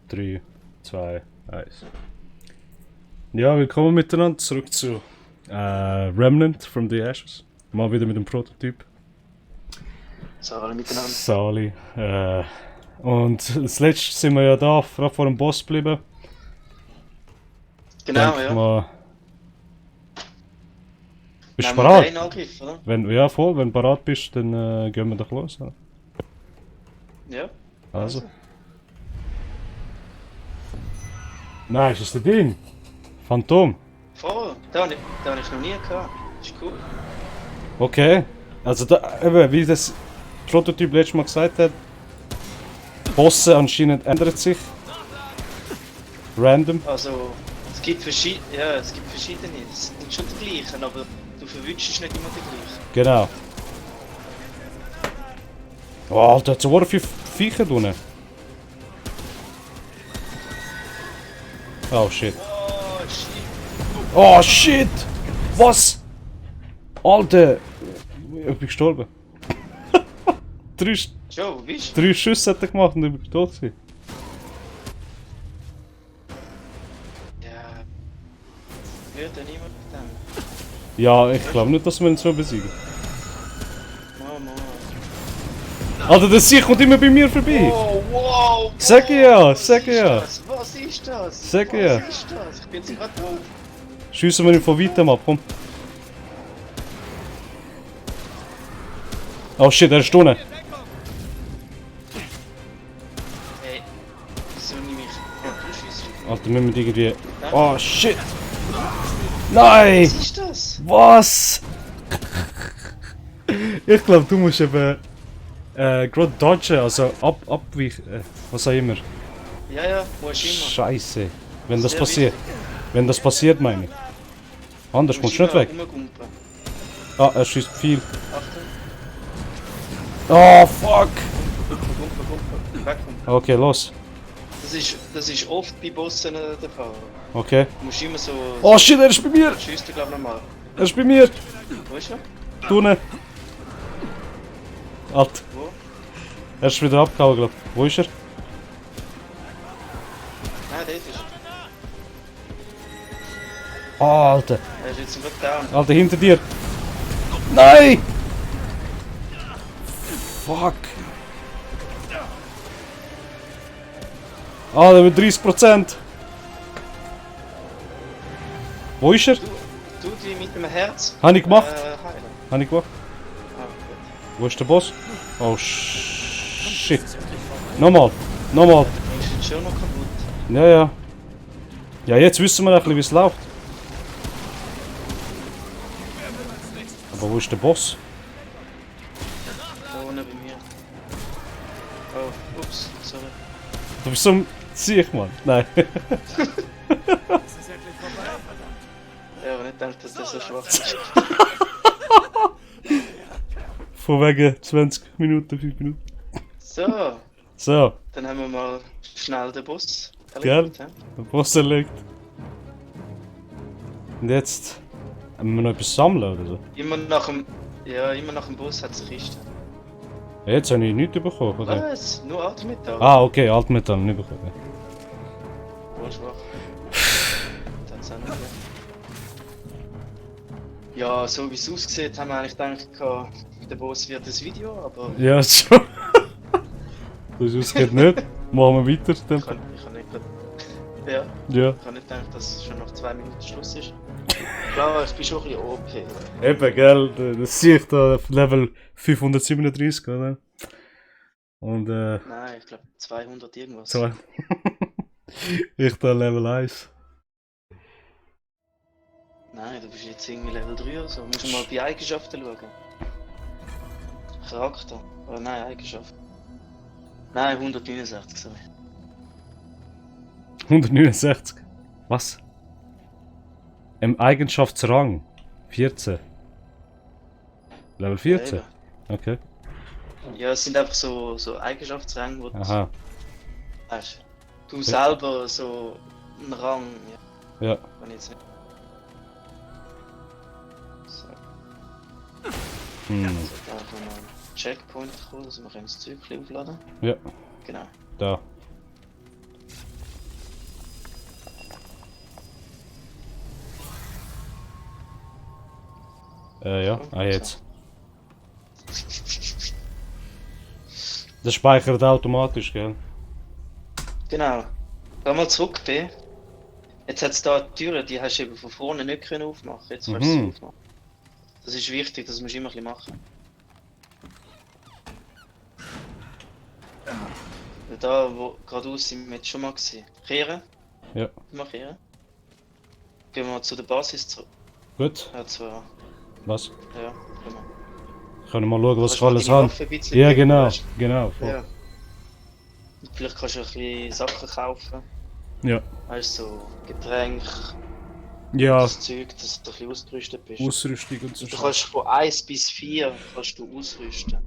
3, 2, 1. Ja, willkommen miteinander, zurück zu Remnant from the Ashes. Mal wieder mit dem Prototyp. Sali miteinander. Sali. Und das letzte sind wir ja da, vor dem Boss geblieben. Genau, Denk ja. mal, bist du Nehmen wir bereit? den Angriff, oder? Ja, voll, wenn du bereit bist, dann gehen wir doch los. Oder? Ja. Also. Nein, ist das der Ding? Phantom. Voll. Den habe ich noch nie gehabt. Ist cool. Okay. Also da, eben, wie das Prototyp letztes Mal gesagt hat, Bosse anscheinend ändert sich. Random. Also, es gibt verschiedene. Ja, es gibt verschiedene. Es sind schon die gleichen, aber du verwünschst nicht immer die gleichen. Genau. Oh, Alter, hat so viele Viecher drin. Oh shit. Oh, shit. Oh shit! Was? Alter! Ich bin gestorben. Joe, wo bist du? 3 Schüsse hat er gemacht und ich bin tot gewesen. Ja. Wird ja niemand mit dem. Ja, ich glaube nicht, dass wir ihn so besiegen. Mama. Alter, der Sieg kommt immer bei mir vorbei! Oh, wow! Sag ja, was sag ist ja. das? Was ist das? Sag ja. Was ist das? Ich bin jetzt gerade tot. Schiessen wir ihn von weitem ab, komm. Oh shit, er ist unten. Hey. Wieso nehme ich. Oh, du schießt. Alter, müssen wir irgendwie... Oh shit! Nein! Was ist das? Was? Ich glaube, du musst eben... gerade dodgen, also abweichen, was auch immer. Ja, ja, musst immer. Scheiße. Wenn das Sehr passiert. wichtig. Wenn das passiert, meine ich. Anders kommst du nicht weg. Rumgumpen. Ah, er schießt viel. Achtung. Oh, fuck! Gumpen. Wegkumpen. Okay, los. Das ist oft bei Bossen der Fall. Okay. Du musst immer so. Oh shit, er ist bei mir! Schießt du, glaub ich, nochmal. Er ist bei mir! Wo ist er? Tunne! Alter, Wo? er ist wieder abgehauen, glaub ich. Wo ist er? Nein, dort ist er. Oh, Alter. Er ist jetzt gerade down. Alter, hinter dir! Nein! Fuck! Ah, der wird 30%! Wo ist er? Du die mit dem Herz. Hab ich gemacht? Heilen. Hab ich gemacht? Ah, gut. Wo ist der Boss? Oh shit! Nochmal! Nochmal! Du bist jetzt schon noch kaputt. Ja, ja. Ja, jetzt wissen wir ein bisschen, wie es läuft. Aber wo ist der Boss? Da unten bei mir. Oh, ups, sorry. Du bist so ein Sieg, Mann. Nein. Ja, aber nicht gedacht, dass der so schwach ist. Von wegen 20 Minuten, 5 Minuten. So, So, dann haben wir mal schnell den Boss Gell? erledigt. hä? der Boss erlegt. Und jetzt haben wir noch etwas sammeln oder so. Immer nach dem Boss hat es Kiste. Ja, jetzt habe ich nichts bekommen, oder? Was? Nur Altmetall? Ah, okay, Altmetall nicht bekommen. Voll schwach. Das auch noch nicht. Ja, so wie es aussieht, haben wir eigentlich gedacht, der Boss wird das Video, aber Ja, schon. Das geht nicht. Machen wir weiter. Dann. ich kann nicht grad, ja, Ja. ich kann nicht denken, dass es schon nach 2 Minuten Schluss ist. Klar, ich bin schon ein bisschen OP. Eben, gell, das sehe ich da auf Level 537, oder? Und Nein, ich glaube 200 irgendwas. zwei. Ich da Level 1. Nein, du bist jetzt irgendwie Level 3 oder so. Musst du mal bei Eigenschaften schauen. Charakter. Oder nein, Eigenschaften. Nein, 169, sorry. 169. Was? Im Eigenschaftsrang 14. Level 14? Okay. Ja, es sind einfach so Eigenschaftsränge, wo Aha. weißt, du selber so einen Rang. Ja, Ja. kann ich jetzt nicht. So, Hm. da einfach mal einen Checkpoint kommen, dass wir das Zeug aufladen. Ja, Genau. da. Ja. Ah, jetzt. Das speichert automatisch, gell? Genau. Geh mal zurück, B. Jetzt hat es da die Türen, die hast du eben von vorne nicht können aufmachen. Jetzt kannst du sie Mhm. aufmachen. Das ist wichtig, das musst du immer ein bisschen machen. Weil da, wo geradeaus sind wir jetzt schon mal gesehen. Kehren? Ja. Immer kehren. Gehen wir mal zu der Basis zurück. Gut. Ja, zwar. Was? Ja, gehen wir. Können wir mal schauen, was Kannst ich mal alles deine habe. Waffe ein bisschen Ja, prüfen, genau. weißt Genau. du? Voll. Ja. Und vielleicht kannst du ein bisschen Sachen kaufen. Ja. Weißt du, so Getränke, Ja. das Zeug, dass du ein bisschen ausgerüstet bist. Ausrüstung und so. Du kannst von 1 bis 4 kannst du ausrüsten.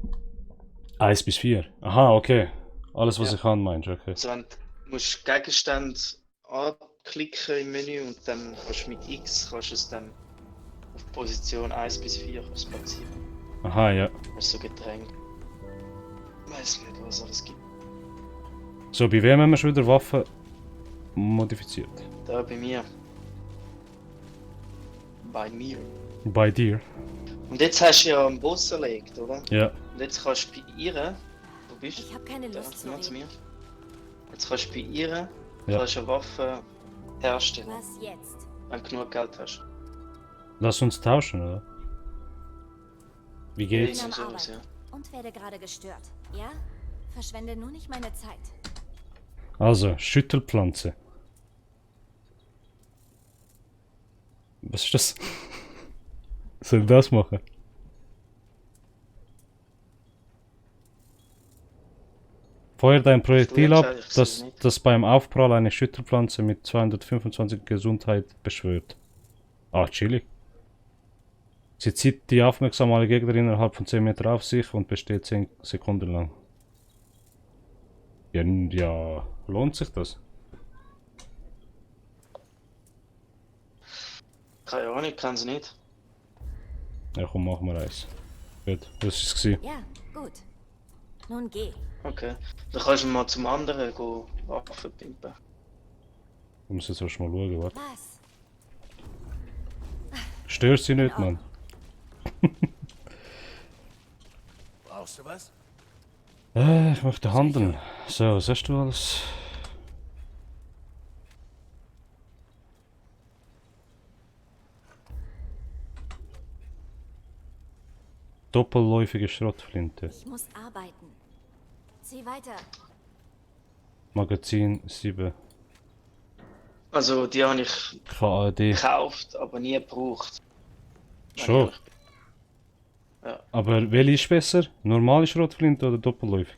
1 bis 4. Aha, okay. Alles, was Ja. ich kann, meinst du? Okay. Also wenn du musst Gegenstände anklicken im Menü und dann kannst du mit X kannst du es dann auf Position 1 bis 4 kannst du platzieren. Aha, ja. Also so Getränke. Ich weiß nicht, was alles gibt. So, bei wem haben wir schon wieder Waffen modifiziert? Da bei mir. Bei mir. Bei dir? Und jetzt hast du ja einen Boss erlegt, oder? Ja. Und jetzt kannst du bei ihr. Wo bist Ich habe keine Da, Lust zu komm mal zu reden. mir. Jetzt kannst du bei ihr Ja. kannst du eine Waffe herstellen, Was jetzt? wenn du genug Geld hast. Lass uns tauschen, oder? Wie geht's? am Irgendwie sowas, ja. Und werde gerade gestört. Ja? Verschwende nur nicht meine Zeit. Also, Schüttelpflanze. Was ist das? Soll ich das machen? Feuert ein Projektil ab, entscheiden, ich sehe das, nicht. das beim Aufprall eine Schüttelpflanze mit 225 Gesundheit beschwört. Ah, chillig. Sie zieht die aufmerksame Gegnerin innerhalb von 10 Meter auf sich und besteht 10 Sekunden lang. Ja, ja, lohnt sich das? Keine Ahnung, ich kann es nicht. Ja, komm, machen wir eins. Gut, das ist es. Ja, gut. Nun geh. Okay. Dann kannst du mal zum anderen gehen, Waffen pimpen. Ich muss jetzt erst mal schauen, warte. Was? Stört sie nicht, Mann. Brauchst du was? Ich möchte handeln. So, was hast du alles? Doppelläufige Schrottflinte. Ich muss arbeiten. Zieh weiter. Magazin 7. Also die habe ich KAD. gekauft, aber nie gebraucht. Wenn Schon. ich ehrlich bin. Ja. Aber welche ist besser? Normale Schrottflinte oder doppelläufig?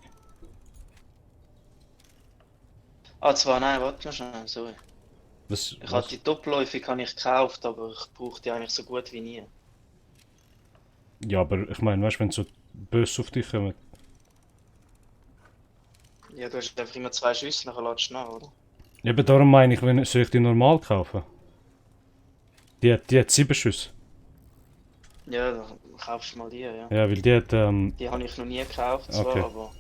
Ah, zwar, nein, warte mal schnell, sorry. Was, Ich habe die doppelläufig habe ich gekauft, aber ich brauche die eigentlich so gut wie nie. Ja, aber ich meine, weißt du, wenn so böse auf dich kommen. Ja, du hast einfach immer 2 Schüsse, nachher lädst du nach, oder? Eben darum meine ich, wenn, soll ich die normal kaufen? Die hat 7 Schüsse. Ja, dann kaufst du mal die, ja. Ja, weil die hat, Die habe ich noch nie gekauft, zwar, Okay. aber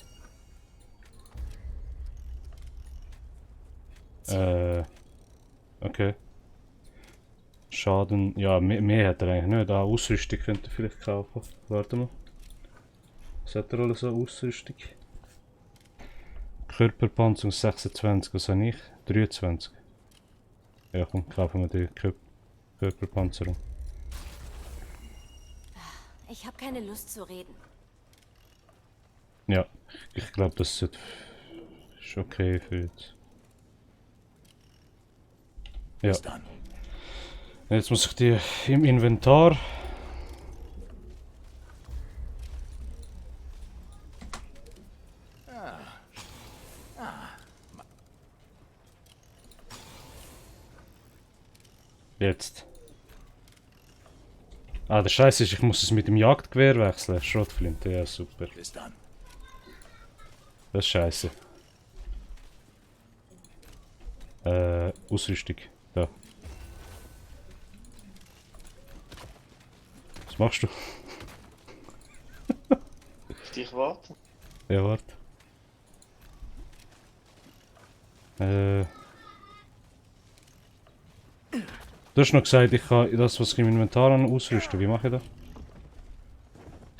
okay. Schaden, ja, mehr hat er eigentlich nicht. Ah, Ausrüstung könnte er vielleicht kaufen. Warte mal. Was hat er alles an Ausrüstung? Körperpanzerung 26, was habe ich? 23. Ja komm, kaufen wir die Körperpanzerung. Ich habe keine Lust zu reden. Ja, ich glaube, das ist okay für jetzt. Ja, Bis dann. jetzt muss ich die im Inventar. Jetzt. Ah, der Scheiß ist, ich muss es mit dem Jagdgewehr wechseln. Schrottflinte, ja super. Bis dann. Das ist scheiße. Ausrüstung. Da. Was machst du? auf dich warten. Ja, warte. Du hast noch gesagt, ich kann das, was ich im Inventar habe, ausrüsten. Wie mache ich das?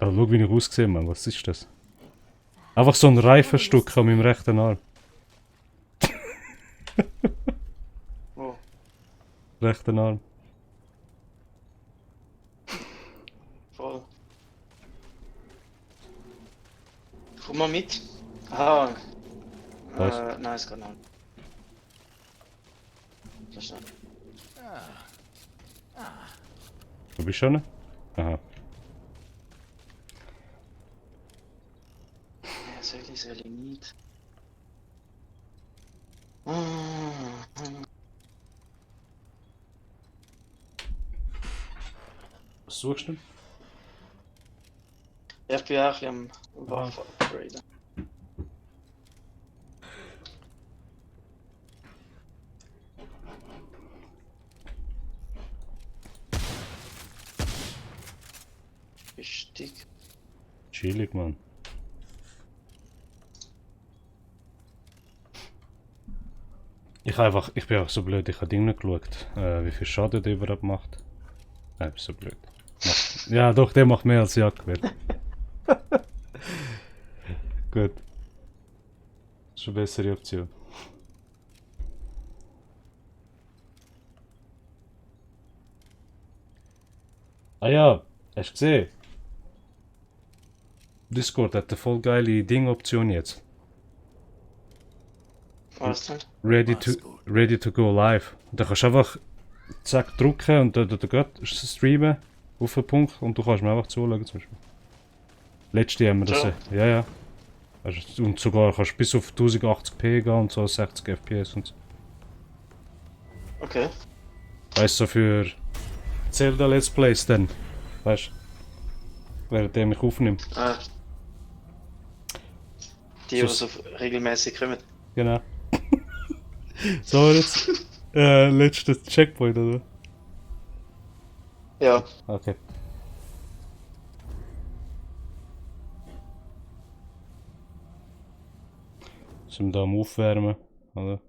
Also, schau, wie ich aussehe, Mann. Was ist das? Einfach so ein Reifenstück an meinem rechten Arm. Wo? Rechten Arm. Voll. Komm mal mit. Aha. Was? Nein, es geht nicht. Das ist nicht. Wo bist du schon? Aha. Ja, soll ich nicht. Was suchst du? Ja, ich bin auch ein bisschen am Waffen upgraden. Richtig. Chillig, Mann. Ich bin einfach so blöd, ich habe Ding nicht geschaut, wie viel Schaden der überhaupt macht. Nein, so blöd. Ja, doch, der macht mehr als Jagdgewehr. Gut. Das ist eine bessere Option. Ah ja, hast du gesehen? Discord hat eine voll geile Ding-Option jetzt. Was denn? Ready to go live. Da kannst du einfach zack drücken und da geht streamen auf den Punkt und du kannst mir einfach zuschauen zum Beispiel. Letzte haben wir das. Ja. Ja, ja. Also, und sogar kannst du bis auf 1080p gehen und so 60 FPS und so. Okay. Weißt du, so für Zelda Let's Plays dann. Weißt du? Während der mich aufnimmt. Die, die so regelmäßig kommen. Genau. So, jetzt. Letzter Checkpoint, oder? Ja. Okay. Sind wir da am Aufwärmen, oder?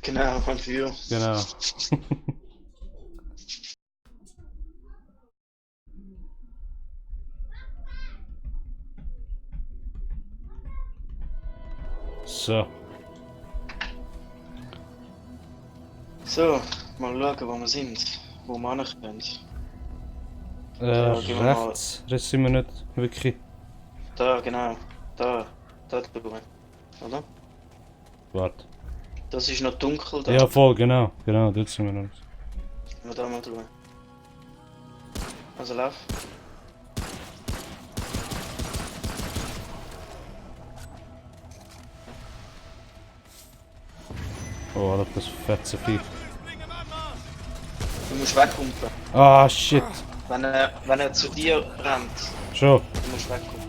Genau, ein Feuer. Genau. So. So, mal schauen, wo wir sind. Wo wir hin können. Ja, gehen wir mal. Rechts, das sind wir nicht wirklich. Da, genau. Da drüben. Oder? Warte. Das ist noch dunkel da. Ja, voll, genau. Genau, dort sind wir noch. Gehen wir da mal drüber. Also lauf. Oh, Alter, das fetze Vieh. Du musst wegkumpen. Ah, shit. Wenn er zu dir rennt, Schon. du musst wegkumpen.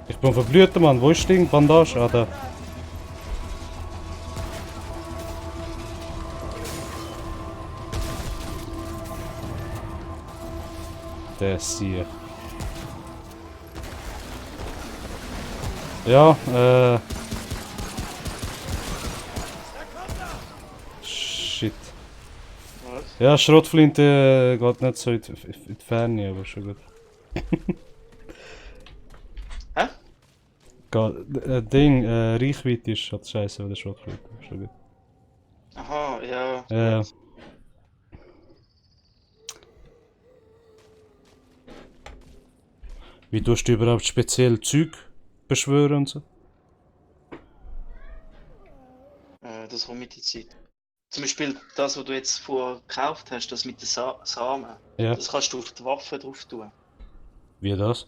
Ich bin verblüht, Mann. Wo ist das Ding? Bandage? Ah, da. Der ist hier. Ja, Shit. Was? Ja, Schrotflinte geht nicht so in die Ferne, aber schon gut. Hä? Ding, Reichweite ist halt scheiße bei der Schrotflinte. Schon gut. Aha, ja. Ja. Wie tust du überhaupt speziell Zeug beschwören und so? Das kommt mit der Zeit. Zum Beispiel das, was du jetzt vorher gekauft hast, das mit den Samen. Ja. Das kannst du auf die Waffe drauf tun. Wie das?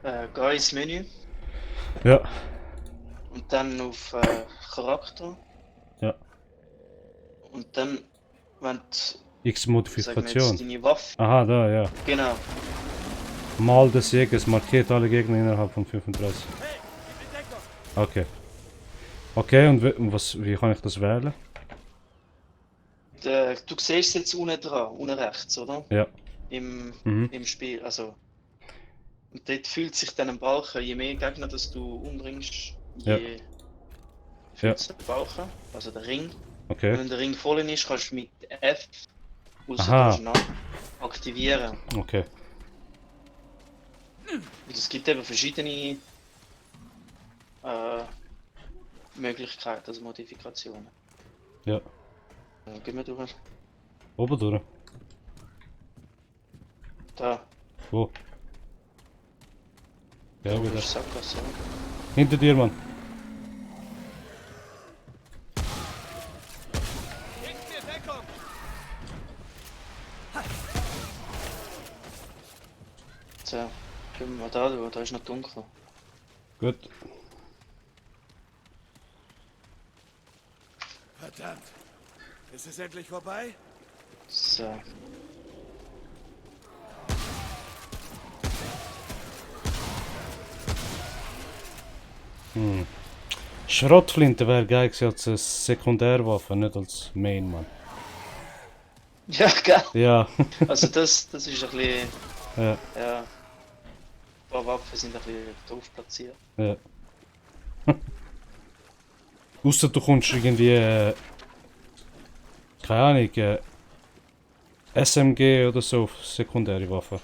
Geh ins Menü Ja. und dann auf Charakter. Ja. Und dann, wenn du, sagen wir jetzt, X-Modifikation. deine Waffe. Aha, da, ja. Genau. Mal des Jägers markiert alle Gegner innerhalb von 35. Okay. Okay, und wie kann ich das wählen? Du siehst es jetzt unten dran, unten rechts, oder? Ja. Im Mhm. Spiel, also Und dort fühlt sich dann ein Balken, je mehr Gegner dass du umbringst, Ja. je fühlt sich der Balken, also der Ring. Und Okay. wenn der Ring voll ist, kannst du mit F Aha. raus aktivieren. Okay. Und es gibt eben verschiedene Möglichkeiten, also Modifikationen. Ja. Gehen wir durch. Oben durch. Da, Wo? Ja, da wieder. ist Sackgasse. Hinter dir, Mann. Gebt mir Deckung! So, gehen wir mal da durch, da ist noch dunkel. Gut. Verdammt! Ist es endlich vorbei? So. Schrottflinte wäre geil gewesen als eine Sekundärwaffe, nicht als Main, Mann. Ja, gell? Ja. Also das ist ein bisschen, Ja. ja. Ein paar Waffen sind ein bisschen doof platziert. Ja. Ausser du kommst irgendwie, keine Ahnung, SMG oder so auf sekundäre Waffe.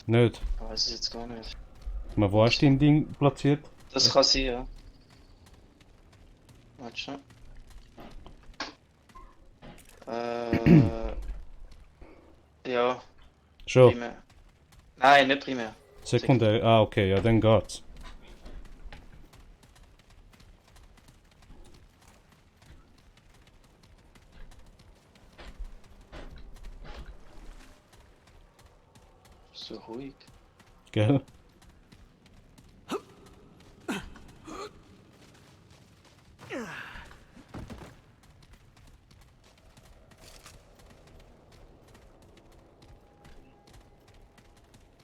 Nicht. Weiß ich jetzt gar nicht. Aber wo hast du dein Ding platziert? Das kann sein, ja. Warte schon. Ja, Schon. primär. Nein, nicht primär. Sekundär. Ah, okay, ja, dann geht's. So ruhig. Gell?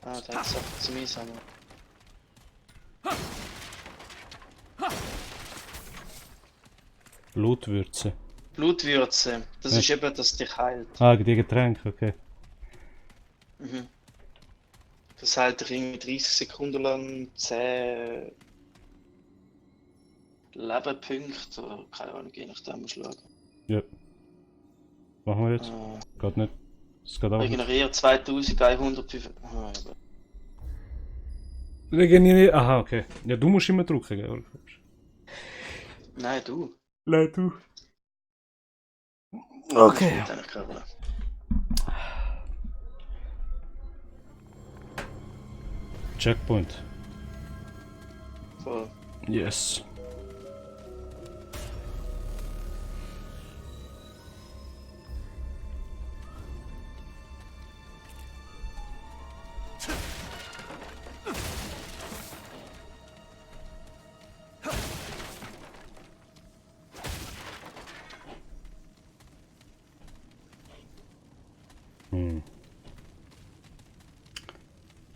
Ah, da hat Sachen zu mir sammeln. Blutwürze. Blutwürze, das Ja. ist eben, dass dich heilt. Ah, die Getränke, okay. Mhm. Das heilt dich irgendwie 30 Sekunden lang 10 Lebenpunkte oder keine Ahnung, je nachdem musst du schauen. Ja. Machen wir jetzt? Geht nicht. Das geht auch nicht. Regeneriert 2105. Ah, ja. Regenerieren. Aha, okay. Ja, du musst immer drücken, gell? Nein, du. Nein, du. Okay. Das spielt keine Rolle. Checkpoint. Voll. Yes.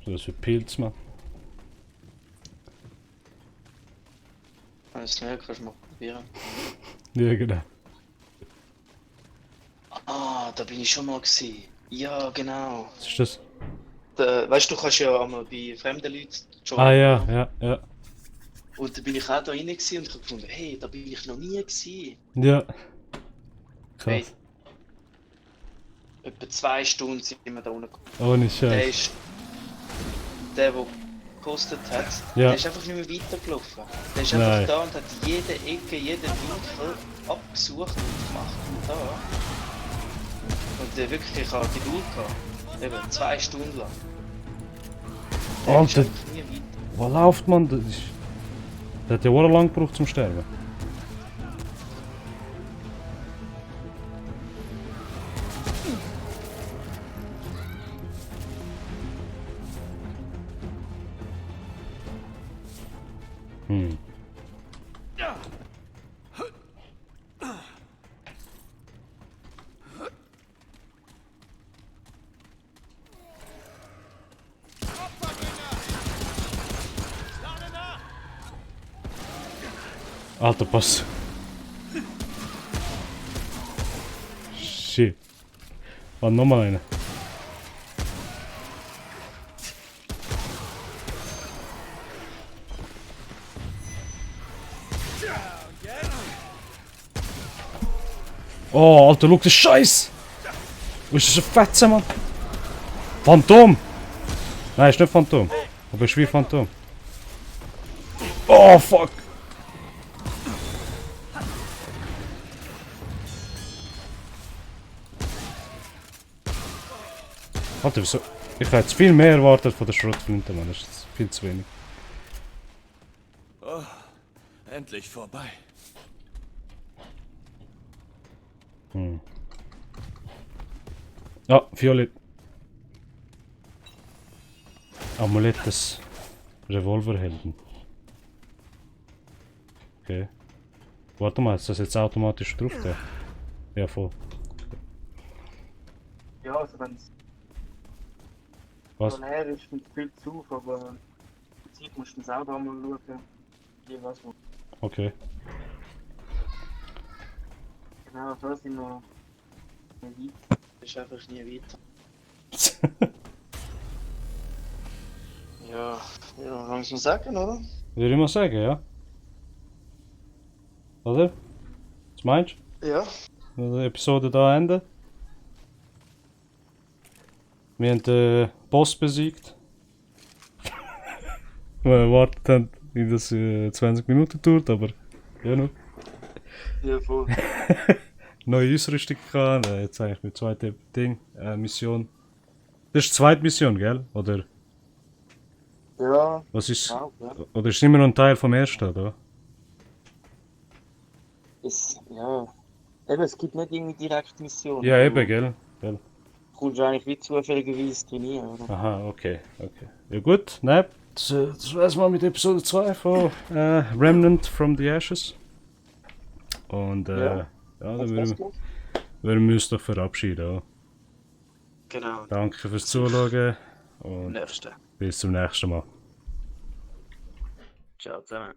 So, das für Pilz, Mann. Alles schnell, kannst du mal probieren. Ja, genau. Ah, da bin ich schon mal gewesen. Ja, genau. Was ist das? Da, weißt du, du kannst ja einmal bei fremden Leuten joinen. Ah, ja, ja, ja. Und da bin ich auch da rein gewesen und ich habe gefunden, hey, da bin ich noch nie gewesen. Ja. Hey, Krass. etwa 2 Stunden sind wir da unten gekommen. Ohne Der Scheiß. ist der gekostet hat, Ja. der ist einfach nicht mehr weitergelaufen. Der ist Nein. einfach da und hat jede Ecke, jeden Winkel abgesucht und gemacht. Und da. Und der wirklich, ich habe Geduld gehabt. Eben 2 Stunden lang. Der ist Alter. einfach nie weiter. Wo läuft man? Das ist... Der hat ja auch lang gebraucht zum Sterben. Alter, pass. Shit. Und nochmal eine. Oh, Alter, schau, das Scheiß! Was ist das für ein Fetze, Mann? Phantom! Nein, ist nicht Phantom. Aber ist wie Phantom. Oh, fuck! Alter, wieso? Ich hätte viel mehr erwartet von der Schrotflinte, Mann. Das ist viel zu wenig. Oh, endlich vorbei. Ah, Violett. Amulett des Revolverhelden. Okay. Warte mal, ist das jetzt automatisch drauf da? Ja, voll. Ja, also wenn es Was? von her ist, fällt viel zu auf, aber die Zeit musst du selber einmal schauen, wie was wo. Okay. Genau, da sind noch nie weit. Das ist einfach nie weiter. Ja, ja, langsam sagen, oder? Würde ich mal sagen, ja? Oder? Was meinst Ja. du? Die Episode da enden? Wir haben den Boss besiegt. Wir erwartet haben, wie das 20 Minuten dauert, aber ja noch. Ja, voll. Neue Ausrüstung gehabt, jetzt eigentlich mit zweiter Mission. Das ist die zweite Mission, gell? Oder Ja, was ist? genau, ja. Oder ist es immer noch ein Teil vom ersten, oder? Ja. Eben, es gibt nicht irgendwie direkt Missionen. Ja, eben, gell? Du kommst eigentlich wie zufälligerweise trainieren, oder? Aha, okay, okay. Ja gut, ne? Das war's mal mit Episode 2 von Remnant from the Ashes. Und ja, dann würden wir uns doch verabschieden. Ja. Genau. Danke fürs Zuschauen und Nächste. bis zum nächsten Mal. Ciao zusammen.